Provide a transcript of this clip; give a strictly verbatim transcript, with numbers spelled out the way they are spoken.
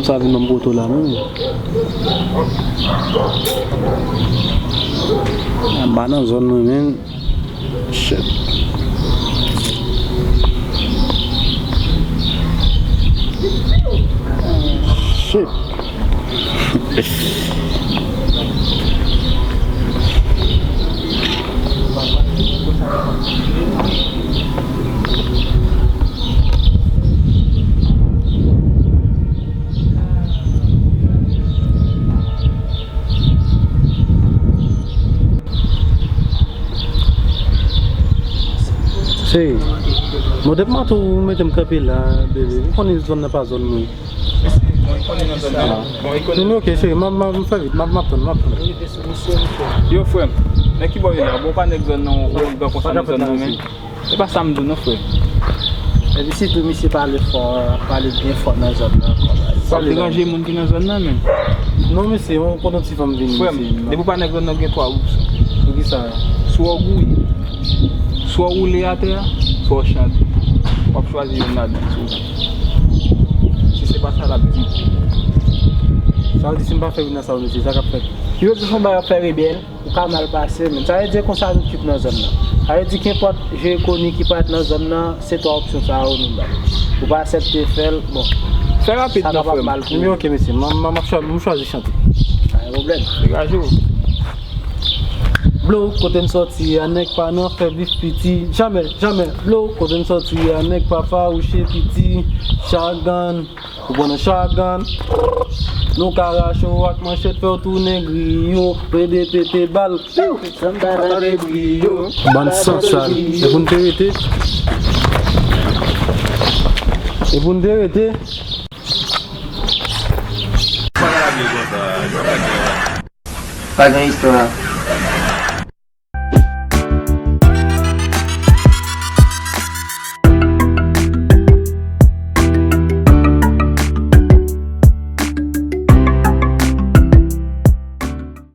Sa vin nan poto la menm. Anba nan zòn mwen menm. Shit. Shit. Cheri, mwen depi maten ou mete m kanpe la, bebe. Ou konnen zòn nan pa zòn mwen. Mwen konnen nan zòn nan. Bon, ekonomi. Non, ok, cheri, m ap, m ap, m ap fè vit, m ap, m ap tann, m ap tann. Yo, frè m, nan ki bò w ye la? Bon, pa nèg zòn nan, ou, ou gran konsa nan zòn nan, men. E pa sa m di w non, frè. Epi sitou, misye pale fò, pale byen fò nan zòn nan. Sa ap deranje moun ki nan zòn nan, men. Non, mesye, yon koton ti fanm vini, frè m, mesye. Depi w pa nèg zòn nan, gen twa opsyon. Poukisa? Swa w gouye, swa w woule atè a, swa w chante. W ap chwazi youn ladan, sou. Si se pa sa, l ap di. Sa vle di, si m pa fè youn nan sa yo, mesye, sa k ap fèt? Yo di se yon bagay ap fè rebèl. Ou ka mal pase, men. Sa vle di konsa nou tout nan zòn nan. Sa vle di kenpòt Jeremi ki parèt nan zòn nan, se twa opsyon sa yo nou bay. Ou pa aksepte fè l, bon. Fè rapid non, frè m. Wi, ok, mesye. M, m, m ap chwa-, m chwazi chante. Pa gen pwoblèm. Degaje w. Blo, kote m sòti a, nèg pa nan fè bif piti. Jamè, jamè. Blo, kote m sòti a, nèg pa fawouche piti. Chagan. Ou pran nan chagan. Nou ka rache w ak manchèt, fè w tounen griyo, rede pete bal. Piw! Sa m pa tande griyo. Bann sansal. E pou n te rete. E pou n te rete. Pa gen istwa.